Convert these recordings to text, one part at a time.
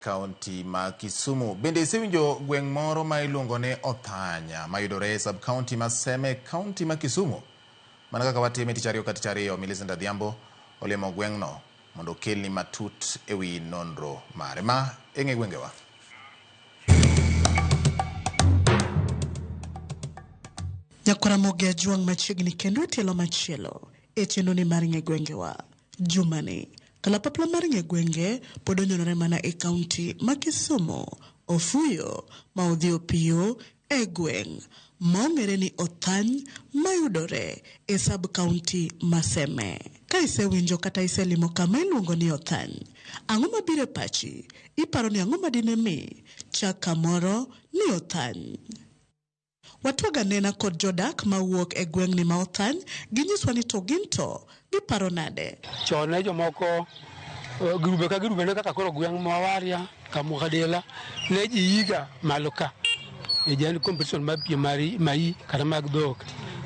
Kaunti ma Kisumu. Bende isewinjo gweng' moro ma iluongo ni Othanya mayudore e sub-county ma Seme, kaunti ma Kisumu? Mana kaka watime tich ariyo ka tich ariyo, Millicent Adhiambo olimo gweng'no mondo okelni matut e wi nonro mare. Ma e ng'e gwengewa. Nyakwaramogi Ajwang' machiegni kendo e tielo machielo e chenroni mar ng'e gwengewa. Jumani, kalapapla mar ng'e gwenge pod onyonore mana e kaunti ma Kisumu, Ofuyo ma odhi opiyo e gweng' ma ong'ere ni Othany mayudore e sub-county ma Seme. Ka isewinjo kata iselimo kama iluongo ni Othany, ang'o mabiro e pachi? Iparo ni ang'o madine mi chak kamoro ni Othany? Watwag anena kod jodak mawuok e gweng'ni ma Othany, ginyiswa ni to gin to giparo nade? Chon ne jomoko grube ka grube ne kaka koro gweng' ma Waria, Kamukadela ne ji yiga malo ka e jan competition mar piem mar mai kata mag dhok.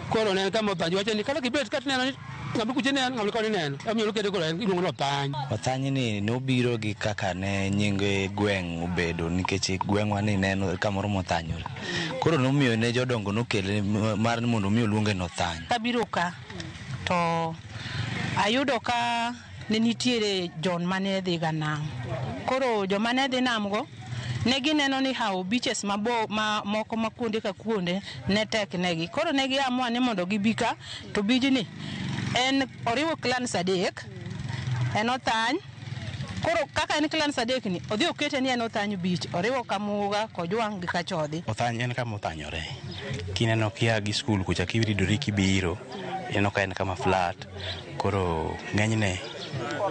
Koro ne en kama othany wacho ni kata kibet ka tineno ni ng'ama kuche neno ng'ama koni neno emomiyo nokete koro en iluongo ni Othany. Othany ni nobiro gi kaka ne nying gweng' obedo nikech gweng'wa ni ne en kamoro mothanyore. Koro nomiyo ne jodongo nokele mar mondo mi oluonge ni Othany. Kabiro ka to ayudo ka ne nitiere John mane dhi ga nam. Koro joma ne dhi nam go ne gineno ni hawo beaches mabo ma moko ma kuonde ka kuonde ne tek negi. Koro ne gi amua ni mondo gibi ka to bijni en oriwo clans adek, en Othany. Koro kaka en clans adek ni odhi okete ni en Othany beach, oriwo Kamuga, Kojwang' gi Kachodhi. Othany en kama othanyore. Kineno kia gi skul kucha kiridori kibiro, ineno ka en kama flat. Koro ng'enyne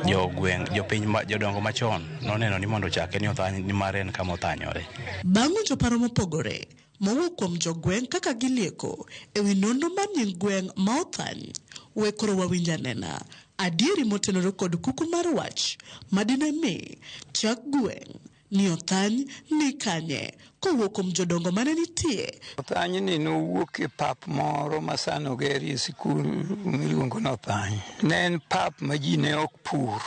jogweng' jopiny ma jodongo machon noneno ni mondo ochake ni Othany nimar en kama othanyore. Bang' winjo paro mopogore mowuok kuom jogweng' kaka gilieko e wi nonro mar nying gweng' ma Othany, we koro wawinj anena adieri motenore kod kuku mar wach madine mi chak gweng' ni Othany ni kanye kowuok kuom jodongo mane nitie. Othany ni nowuok e pap moro ma sani ogerie sikul miluongo ni Othany. Ne en pap ma ji ne ok pur.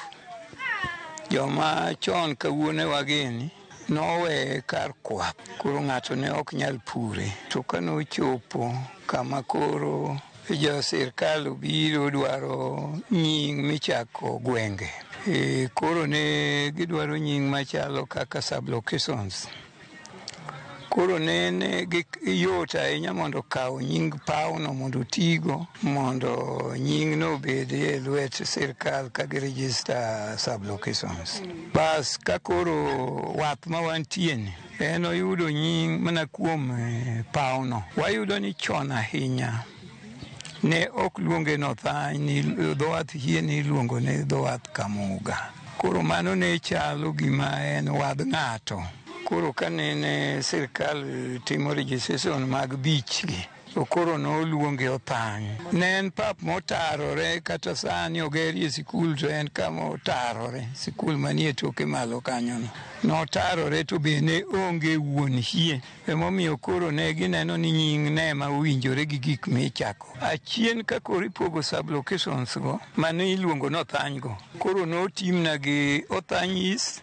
Joma chon kawuonewa gini noweye kar kwath, koro ng'ato ne ok nyal pure. To kane ochopo kama koro jo sirkal obiro dwaro nying michako gwenge, koro ne gidwaro nying machalo kaka sub-locations. Koro ne yot ahinya mondo okaw nying pawno mondo otigo mondo nyingno obed e lwet sirkal ka gi register sub-locations. Bas ka koro wath ma wantie ni en oyudo nying mana kuom pawno. Wayudo ni chon ahinya ne ok luonge ni Othany, ni dho wath hie ni iluongo ni dho wath Kamuga. Koro mano ne chalo gima en wadh ng'ato. Koro ka nene sirkal timo registration mag beach gi, to koro noluonge Othany. Ne en pap motarore, kata sani ogerie sikul to en kama otarore, sikul manie toke malo kanyono. Notarore to be ne onge wuon hie. Emomiyo koro ne gineno ni nying ne ma owinjore gi gik michako. Achien ka koro ipogo sub-locations go, mane iluongo ni Othany go, koro notimna gi Othany East,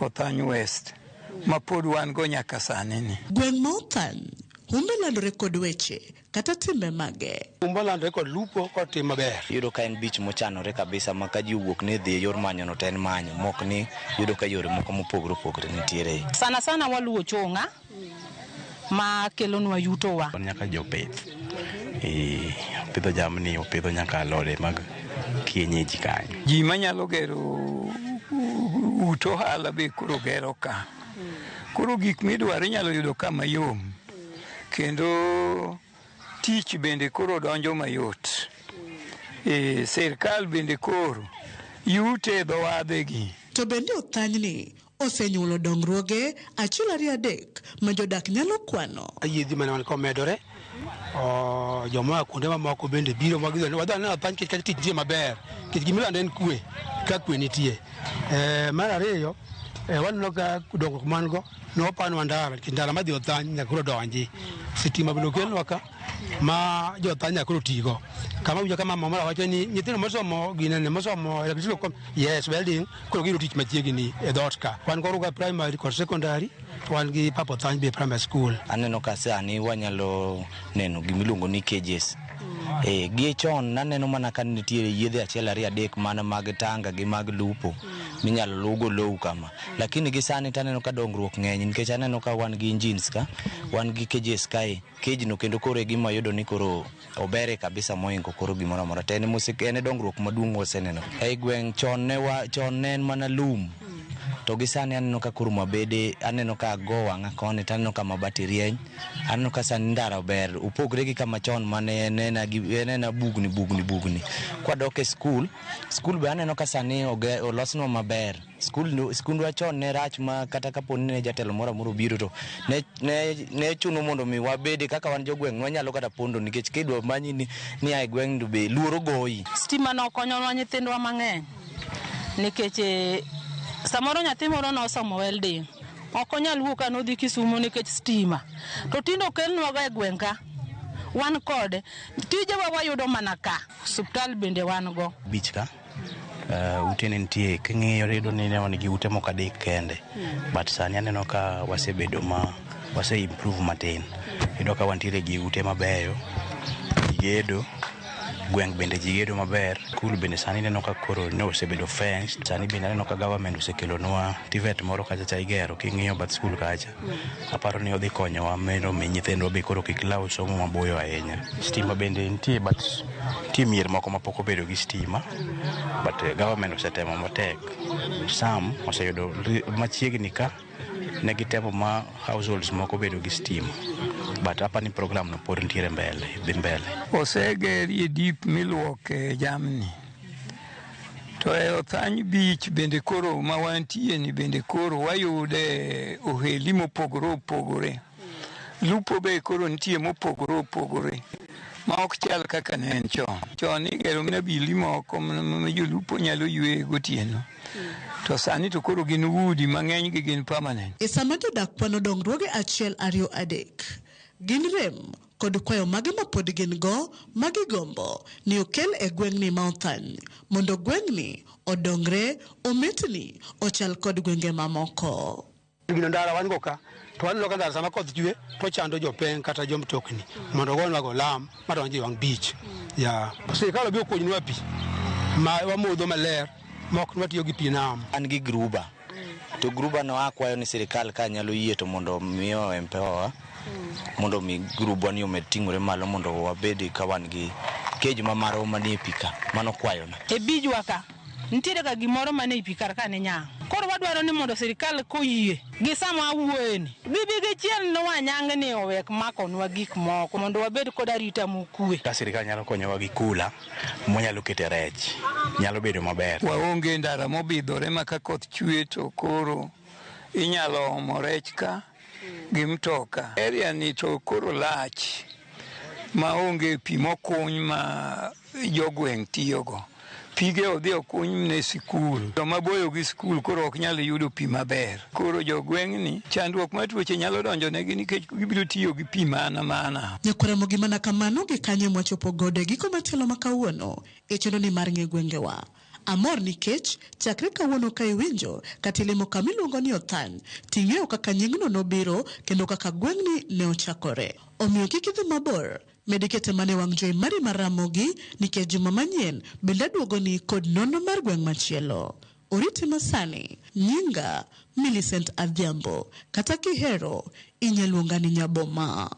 Othany West, ma pod wan go nyaka sani ni. Gweng' ma Othany, humbe landore kod weche kata timbe mage. Humbe landore kod lupo kod tim maber. Iyudo ka en beach mochanore kabisa ma ka ji owuok ni dhi e yor manyo no to en manyo, mok ni iyudo ka yore moko mopogore opogore nitiere. Sana sana waluwo chong'a ma kelonwa yutowa. Nyaka jopith, opidho jamni, opidho nyaka alode mag kienyeji kanyo. Ji manyalo gero ut ohala be koro gero ka. Koro gik midwaro inyalo yudo ka mayom. Kendo tich bende koro donjo mayot. Sirkal bende koro yute e dho wadhe gi. To bende Othanyni osenyuolo dongruoge achiel ariyo adek ma jodak nyalo kwano. Yiedhi mane wan ka omedore, joma oa kuonde mamoko bende biro ma gidhi wadhi aneno Othany nikech tich nitie maber, nikech gimilando en kwe, ka kwe nitie. Mar ariyo, waneno ka dongruok man go nopanwa ndara, nikech ndara madhi Othany nyaka koro donji. Sitima bende okelnwa ka, Ma jothanya koro tigo. Kama winjo ka mama moro wacho ni nyithindo mosomo ginene mosomo electrical, yes, welding koro giyudo tich machiegni e dhoot ka. Wan koro primary kod secondary, wan gi Pap Othany be primary school. Aneno ka sani wanyalo neno gimiluongo ni cages. Gie chon naneno mana ka nitiere yiedhe achiel ariyo adek mana mag tanga gi mag lupo minyalo luwgo low kama. Lakini gi sani taneno ka dongruok ng'eny nikech aneno ka wan gi engines ka, wan gi cages kae. Cage no kendo koro e gima wayudo ni koro obere kabisa mohingo koro gimoro amora. To en e dongruok maduong' waseneno. Ei gweng' chon ne wa, chon ne en mana lum. To gi sani aneno ka koro mabede, aneno ka go wang'a koni to aneno ka mabati rieny. Aneno ka sani ndara ber, opogre gi kama chon mane en ena bugni bugni bugni. Kwadok e skul, skul be aneno ka sani olosnwa maber. Skundwa chon ne rach ma kata kapo ni ne jatelo moro amora obiro to ne chuno mondo mi wabede kaka wan jogweng' wanyalo kata pondo nikech kidwa manyi ni ae gweng' to be luoro goyi. Stima no okonyonwa nyithindwa mang'eny nikech samoro nyathi moro nosomo welding, ok onyal wuok ka nodhi Kisumo nikech stima. To tinde okelnwago e gweng' ka, wan kode. Tijewa wayudo mana ka, osiptal bende wan go. Beach ka, ute ne nitie, king'iyo iyudo ni ne wan gi ute moko adek kende. But sani aneno ka wasebedo ma, wase improve matin. Iyudo ka wantiere gi ute mabeyo, ji gedo, gweng' bende ji gedo maber. Skul bende sani ineno ka koro ne osebedo fenced. Sani bende aneno ka government osekelonwa TVET moro kacha cha igero king'iyo bath skul kacha. Aparo ni odhi konyowa mondo mi nyithindwa be koro kik law somo maboyo ahinya. Stima bende nitie but nitie mier moko mapok obedo gi stima. But government osetemo matek. Some oseyudo machiegni ka ne gitemo ma households moko obedo gi stima. But apani ni program no pod nitiere mbele, dhi mbele. Osegerie dip miluoke jamni. To e Othany Beach bende koro ma wantie ni bende koro wayude oheli mopogore opogore. Lupo be koro nitie mopogore opogore ma ok chal kaka ne en chon. Chon igero mana bili moko ma jolupo nyalo yweyo gotieno. To sani to koro gin udi mang'eny gi gin permanent. E sama jodak kwano dongruoge 1, 2, 3, gin rem kod kwayo mage ma pod gin go ma gigombo ni okel e gweng'ni ma Othany mondo gweng'ni odongre, omitni, ochal kod gwenge mamoko. Gino ndara wan go ka, to waneno ka ndara sama koth chwe to chando jopeng' kata jomtokni mondo ogonwa go lam madonjo e wang' beach. Ya, sirikal obi okonywa pi ma wamodho maler ma ok watiyo gi pi nam. An gi gruba. To gruba no akwayo ni sirikal ka nyalo yie to mondo miyo empower mondo mi grubwa ni omed ting'ore malo mondo wabed ka wan gi kej ma marwa manie pi ka. Mano kwayona. E bijwa ka nitiere ga gimoro mane pi kar ka ne nyang'. Koro wadwaro ni mondo sirikal koyie gi sama awuoyeni, gibi gichielnwa nyang'ni owek makonwa gik moko mondo wabed kod arita mokwe. Ka sirikal nyalo konyowa gi kula mwanyalo kete rech, nyalo bedo maber. Waonge ndara mobidhore ma ka koth chwe to koro inyalo omo rech ka gi mtoka. Area ni to koro lach ma onge pi mokuny ma jogweng' tiyogo. Pige odhi okuny ne sikul. Joma boyo gi sikul koro ok nyal yudo pi maber. Koro jogweng'ni chandruok mar tuoche nyalo donjo negi nikech gibiro tiyo gi pi mana mana. Nyakwaramogi mana kamano gi kanye mwachopo godo e giko machielo ma kawuono e chenro ni mar ng'e gwengewa. Amor nikech chakre kawuono ka iwinjo kata ilimo kama iluongo ni Othany, ting'eyo kaka nying'no nobiro kendo kaka gweng'ni ne ochakore. Omiyo kik idhi mabor, med ikete mana e wang' jowi mari mar Ramogi nikech juma manyien bende aduogoni kod nonro mar gweng' machielo. Oriti masani, nyinga Millicent Adhiambo, kata kihero inyalo luonga ni Nyaboma.